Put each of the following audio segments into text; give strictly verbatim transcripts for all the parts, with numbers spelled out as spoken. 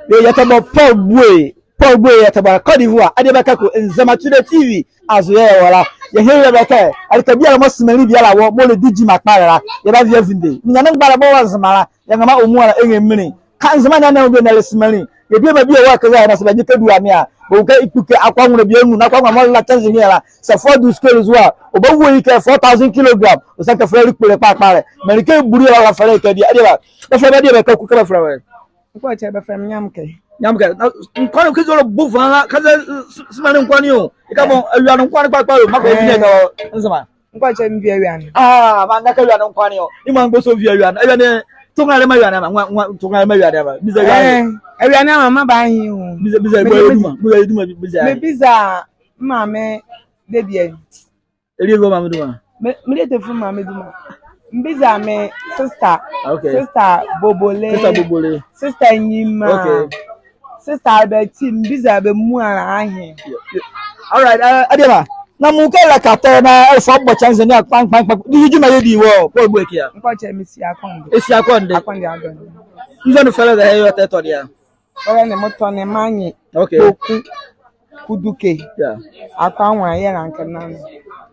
Yɛtɛ bɔ Paul Boye, Paul Boye yɛtɛ bɔ Côte d'Ivoire. Adiema Kaku, Nzema Today T V azo yɛɛ yɛwɔ la. Yɛhile bɛ kɛ, ɛleka biala mɔɔ semanli biala wɔ, mɔɔ ɔlɛdi gyima kpalɛ la, yɛbava yɛavinde. Ninyɛne mgbalɛ mɔɔ wɔ Nzema la, yɛnrɛmaa ɔ muala ɛnrɛminli. Ka Nzema ne anwo bie na ɛlɛ semanli. Yɛ diema bie wɔ ɛkɛ zɛhae na sɛ bɛnyia kɛdua ne a, bɛnwu kɛ ɛkpukɛ akwaanwona bie anu, na akwaanwona mɔɔ la kyɛnse ne la, sɛ fɔɔ du scale zo a, ɔbawu ye kɛ four thousand kilogram, ɔsiane kɛ fɛlɛ ɛle kpole kpalɛ kpalɛ. Menli kɛ bulu yɛɛ bɛfɛlɛ ye kɛ adiema. Bɛfɛlɛ me Adiema Kaku, kɛ bɛfɛlɛ wɔ ɛ? Nkwagye, bɛfɛlɛ me Nyamke. Nyamke. Na nkoane kɛ zolɛ bovo la, kɛ zɛ, s-, s-, semanli nkoane o. Ɛka bɔ, eh, awiane nkoane kpalɛ kpalɛ o. Mako, eh, ɛvi ne ɛkɛ wɔ Nzema. Nkwagye, mevi awiane. Ah, manyɛ kɛ awiane nkoane o. Yemɔ angbɔsɛ ɔvi awiane. Awiane, tongalɛma awiane ama. Nwa, nwa, tongalɛma awiane ama. Biza awiane. Eh, awiane ama, maba ahe o. Biza, biza, me, bɔ me, yɛ duma. Bɔ yɛ duma, biza. Mebiza me maame debie. Ɛlie ɔ maame duma? Me, melie tefulu maame duma. Mebiza me sister. Okay. Sister Bobole. Sister Bobole. Sister Nyima. Okay. Sister Albertine, mebiza bɛ muala ahe. Yeah, yeah. All right, eh, adiema. Na menwu kɛ ɛleka tɛ na ɛlɛfa ɔ bɔ kyɛnse ne a kpankpankpan. Dede gyima yɛdi wɔ Paul Boye ɛke a? Nkwagye, mesi akɔnde. Esi akɔnde. Akɔnde adɔ ne. Nzɔne fɛlɛ zɛhae yɛɛ ɔtɛtɔ ne a? Fɛlɛ ne, mɔtɔne manye. Okay. Kpoku, kuduke. Yeah. Akwaanwona yɛɛ ɛlankɛ nane.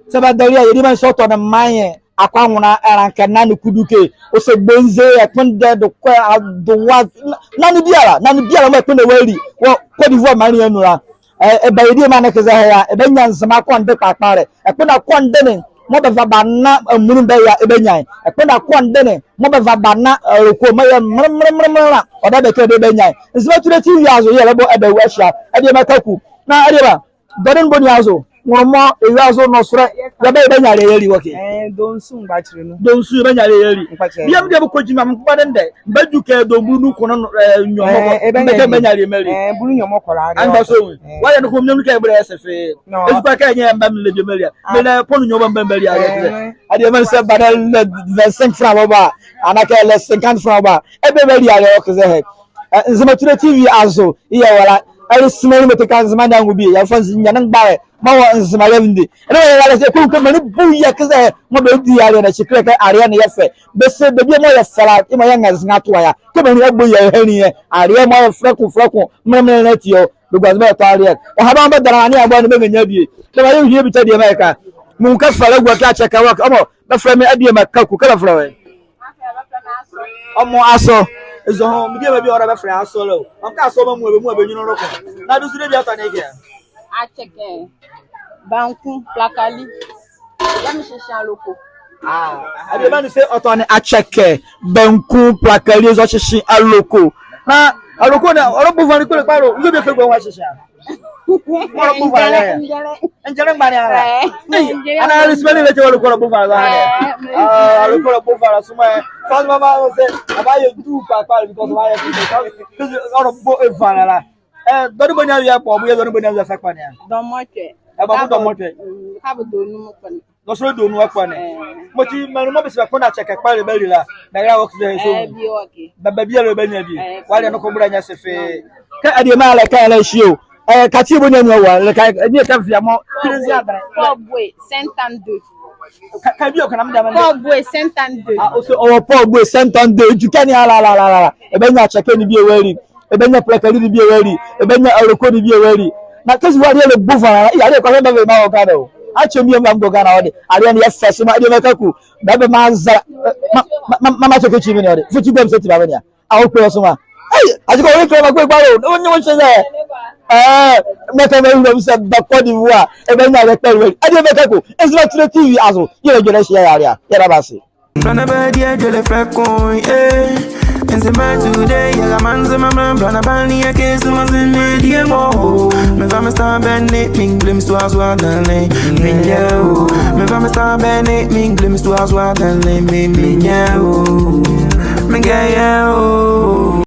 Sɛ bɛdabɛ a, yɛ diema ne sɛ ɔtɔne manye, akwaanwona ɛlankɛ nane, kuduke. Ɔsɛ gbonze, ɛkpondɛ, dɔkɔ, adowa, na, nane biala, nane biala mɔɔ ɛkpondɛ wɔli wɔ Côte d'Ivoire maanle ye anu la. Ɛ, ɛba yɛ diema ne ɛkɛ zɛhae a, ɛbanyia Nzema akɔnde kpalɛ kpalɛ. Ɛkpondɛ akɔnde ne mɔɔ bɛva bɛana amunu bɛyɛ a, ɛbanyia ye. Ɛkpondɛ akɔnde ne mɔɔ bɛva bɛana, ɛ, aloko mɔɔ yɛ mrɛmrɛmrɛmrɛ la, ɔdaye bɛkɛ debie ɛbanyia ye. Nzema Today T V azo yɛɛ yɛlɛbɔ adawu ɛhye a, Adiema Kaku. Na adiema, dɔne ne boni azo, nwonlomɔ, ewiazo, nɔsolɛ, yɛɛ bɛ, yɛbanyia aleɛ yɛali wɔ ɛke? Eh, donsu mgbakyerɛ nu. Donsu yɛbanyia aleɛ yɛali. Nkwagye. Bie me deɛ mekɔ gyima me mkpondɛ ne dɛ, mebadwu kɛ dɔne bulu nu ko ne, eh, nnuomɔ kɔ. Eh, ɛbanyia, mebakɛ, mebanyia aleɛ meali. Eh, bulu nnuomɔ kɔ la. Amgba sɔ wu. Eh. Wɔyɛ noko, menwu kɛ ɛbɛlɛ ɛsɛ fee. No. Ɛzukoa kɛ ɛnyɛ ɛmba melɛ bie meali a. Ah. Melɛ pɔnu nnuomɔ mba meali a, eh, yɛ kɛ zɛ. Adiema ne sɛ bɛdabɛ lɛ cinquante francs bɔbɔ a, anaa kɛ lɛ cinquante francs bɔbɔ a, ɛbɛ bɛli aleɛ wɔ ɛkɛ zɛhae. Eh, Nzema Today T V azo yɛɛ yɛwɔ la. Ɛlɛ semanli mɔɔ tɛ ka Nzema ne anwo bie, yɛfa Nzema ninyɛne mgbalɛ mɔɔ wɔ Nzema la ɛvinde. Ɛnɛ wɔ yɛlɛ sɛ, ɛkpondɛ kɛ menli bu yɛ ɛkɛ zɛhae mɔɔ bɛdi aleɛ ne, ɛhye kɛlɛ kɛ aleɛ ne yɛ fɛ. Bɛse bɛ bie mɔɔ yɛ fɛ la, yemɔ yɛnrɛnzɛnga toa ye a. Kɛ menli abo yɛ ɛhani ye, aleɛ mɔɔ yɛ frɛko frɛko, mrɛmrɛ ne ati ɔ, bɛgua zo bɛtɔ aleɛ. Ɛha bɛ mɔɔ bɛdɛnla ne a, bɛanwu bɛ nrɛnyia bie. Dɛba yɛnhwie bie tɛ Adiema ɛke a. Menwu kɛ fɛlɛ gua kɛ akyɛ kɛ wɔ ɛke, ɔmɔ, bɛfɛlɛ me Adiema Kaku, kɛ bɛfɛlɛ wɔ ɛ? Ɔmɔ, Asɔ. Ɛzɔhɔ, me diema bie ɔra bɛfɛlɛ Asɔ la o. Ɔnka Asɔ mɔɔ amuala bɛ muala bɛ nyunlu noko. Na dusu debie atɔne ɛke a? Akyɛkɛ, banku, plakali. Yɛɛ mehyehye aloko. Ah, adiema ne se ɔtɔne akyɛkɛ, banku, plakali, zɔ hyehye aloko. Na aloko ne, ɔlɛbo vala ne kpole kpalɛ o. Nzɔ bie fɛlɛ gu a wɔ ahyehye a? Ɔlɛbo vala. Ngyɛlɛ, ngyɛlɛ. Ngyɛlɛ mgbane ala. Eh, ei, ngyɛlɛ. Ana ɔlɛ semanli bie ɛkɛ wɔ aloko ɔlɛbo vala zɛhae. Eh, ah, aloko ɔlɛbo vala sumɔ ɛ. Fa mama sɛ, ɔbayɛ du kpalɛ kpalɛ because ɔbayɛ du kpalɛ. Ɔlɛbo ɛ vala la. Eh, dɔne boni awie bɔ, ɔbo yɛɛ dɔne boni awie fɛ kpɔne a? Dɔmɔtwɛ. Ɛbɔ mo dɔmɔtwɛ. Mm, ka bɔ donu mo kpɔne. Nɔsolɛ donu a kpɔne. Eh. Mɔti menli mɔɔ bɛse bɛkpondɛ akyɛkɛ kpalɛ bɛli la, bɛra wɔ ɛkɛ zɛhae sɔ. Eh, bie wɔ ɛke. Bɛba biala bɛnyia bie. Eh, waleɛ noko bɛla nyia ɛsɛ fee. Kɛ Adiema ɛlɛka ɛlɛhye o. Eh, quartier boni anu a wɔ a, ɛlɛka, ɛnee ɛka via mɔ. Quartier boni? Paul Boye, cinquante-deux. Ka, ka bie ɔ kɛ na medame. Paul Boye, cinquante-deux. Ah, ɔse ɔwɔ Paul Boye, cinquante-deux. Edwu ɛkɛ ne ala, ala, ala, ala. Ɛbanyia akyɛkɛ ne bie wɔali. Ɛbanyia plakali ne bie wɔali. Ɛbanyia aloko ne bie wɔali. Na kɛzi wɔ aleɛ ɛlɛbo vala la, aleɛ kɔ hɛ bɛva bɛmaa wɔ Ghana o. Akyɛ mie mva mgɔ Ghana ɔ de. Aleɛ ne yɛ fɛ sumɔ, Adiema Kaku. Bɛbɛ ma zara, eh, ma, ma, ma, ma, makyɛkɛ kyi me ne ɔ de. Fo kyi gua me sɛ ti ba me ne a. Awo kpɛ sumɔ. Ei, akyɛ kɛ ɔ de kpɛ ma kpɛ kpalɛ o. Ɔnyɛ wɔ hyɛ zɛ. Eh, mɛka mewula me sɛ bɛ Côte d'Ivoire. Ɛbanyia aleɛ kpalɛ wɔali. Adiema Kaku. Nzema Today T V azo. Yɛlɛdwɛlɛ ɛhye a, yɛra ase. Brana bɛ die dwele frɛ koe, eh. Nzema Today, yɛra maa Nzema mra, brana bɛ ne yɛ kɛ Nzema Nzema die mɔ o. Menva me star bɛ ne, me nglim so azo adale, menyɛ o. Menva me star bɛ ne, me nglim so azo adale, me, menyɛ o. Mengɛyɛ o.